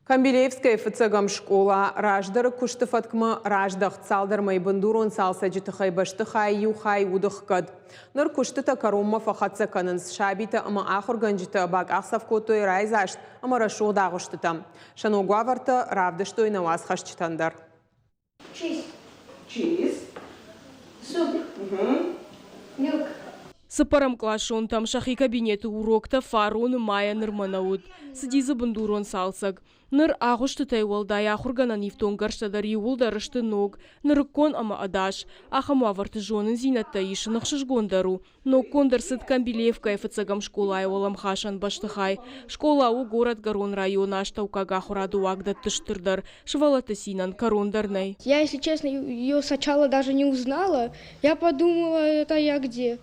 Камбилеевскӕйы фыццӕгӕм скъола раздӕры куысты фӕткмӕ раздӕхт. Цалдӕр мӕй бындурон цалцӕджы тыххӕй бӕстыхайы иу хай уыд ӕхгӕд. Ныр куыстытӕ кӕронмӕ фӕхӕццӕ кӕнынц. Сабитӕ ӕмӕ ахуыргӕнджытӕ бакъахдзӕф кодтой райдзаст ӕмӕ рӕсугъд агъуыстытӕм. Сӕ ног уавӕртӕ равдыстой нӕ уацхӕсджытӕн дӕр. Cheese. Cheese. Soup. Milk. Цыппӕрӕмкъласонтӕм сӕхи кабинеты уроктӕ фароны майӕ нырмӕ нӕ уыд. Цыди дзы бындурон цалцӕг. Ныр агъуыстытӕй уӕлдай ахуыргӕнӕн ифтонггӕрзтӕ дӕр иууылдӕр сты ног, нырыккон ӕмӕ ӕдас. Ахӕм уавӕрты зонындзинӕдтӕ исын ӕхсызгондӕр у. Ноггонд ӕрцыд Камбилеевкӕйы фыццӕгӕм скъолайы уӕлӕмхасӕн бӕстыхай. Скъола у горӕтгӕрон районы астӕуккаг ахуырады уагдӕтты стырдӕр. Сывӕллӕтты цинӕн кӕрон дӕр нӕй. Я, если честно, ее сначала даже не узнала. Я подумала, это я где.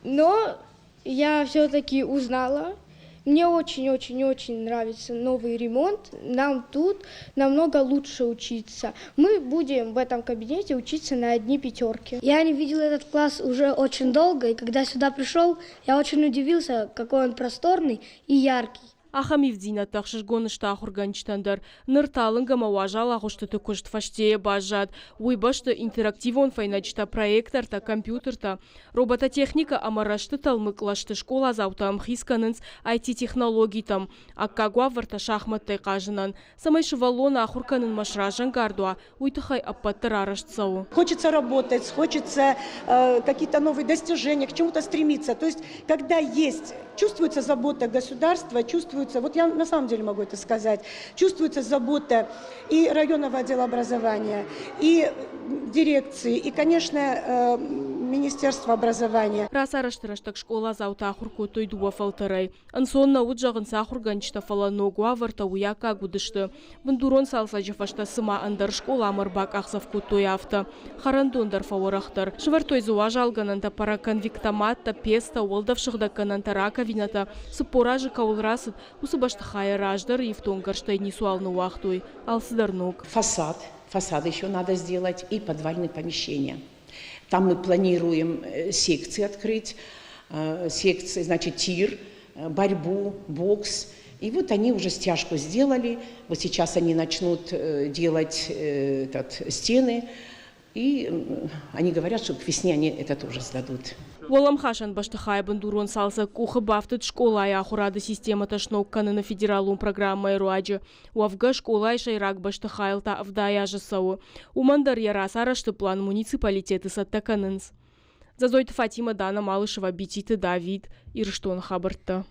Но я все-таки узнала. Мне очень-очень-очень нравится новый ремонт. Нам тут намного лучше учиться. Мы будем в этом кабинете учиться на одни пятерки. Я не видел этот класс уже очень долго, и когда сюда пришел, я очень удивился, какой он просторный и яркий. Ахӕм ивддзинӕдтӕ ӕхсызгон сты ахуыргӕнджытӕн дӕр. Ныр талынг ӕмӕ уазал агъуыстыты куыст фӕстейӕ баззад. Уый бӕсты интерактивон фӕйнӕджытӕ, проектортӕ, компьютертӕ, робототехникӕ ӕмӕ рӕзты тӕлмы кълӕсты скъоладзаутӕ ӕмхиц кӕнынц IT-технологитӕм, аккаг уавӕртӕ шахмӕттӕй хъазынӕн. Цӕмӕй сывӕллон ахуыр кӕнынмӕ сразӕнгард уа, уый тыххӕй ӕппӕт дӕр арӕзт цӕуы. Хочется работать, хочется какие-то новые достижения, к чему-то стремиться. То есть, когда есть, чувствуется забота государства, чувствуется, вот я на самом деле могу это сказать, чувствуется забота и районного отдела образования, и дирекции, и, конечно, Министерства образования. Рацарӕзты рӕстӕг скъоладзаутӕ ахуыр кодтой дыууӕ фӕлтӕрӕй. Ӕнцон нӕ уыд зӕгъынц ахуыргӕнджытӕ, фӕлӕ ног уавӕртӕ уый аккаг уыдысты. Бындурон цалцӕджы фӕстӕ цыма ӕндӕр скъоламӕ ӕрбакъахдзӕф кодтой, афтӕ. Хӕрӕндон дӕр фӕуӕрӕхдӕр. Сӕвӕрдтой дзы уазалгӕнӕнтӕ, параконвектоматтӕ, пецтӕ, уӕлдӕфсыгъдӕггӕнӕнтӕ, раковинӕтӕ. 40 азы кӕуыл рацыд, уыцы бӕстыхайӕ раздӕры ифтонггӕрзтӕй ницуал ныууагътой. Алцыдӕр ног. Фасад. Фасад еще надо сделать и подвальные помещения. Там мы планируем секции открыть, секции, значит, тир, борьбу, бокс. И вот они уже стяжку сделали. Вот сейчас они начнут делать этот, стены. И они говорят, что к весне они это тоже сдадут. Уӕлӕмхасӕн бӕстыхайы бындурон цалцӕг къухы бафтыд скъолайы ахуырады системӕтӕ сног кӕныны федералон программӕйы руаджы. Уӕвгӕ, скъолайы сӕйраг бӕстыхайыл та 70 азы цӕуы. Уымӕн дӕр йӕ рацарӕзты план муниципалитеты цӕттӕ кӕнынц. Дзӕдзойты Фатимӕ, Дана Малышева, Бититы Давид, Ирыстоны хабӕрттӕ.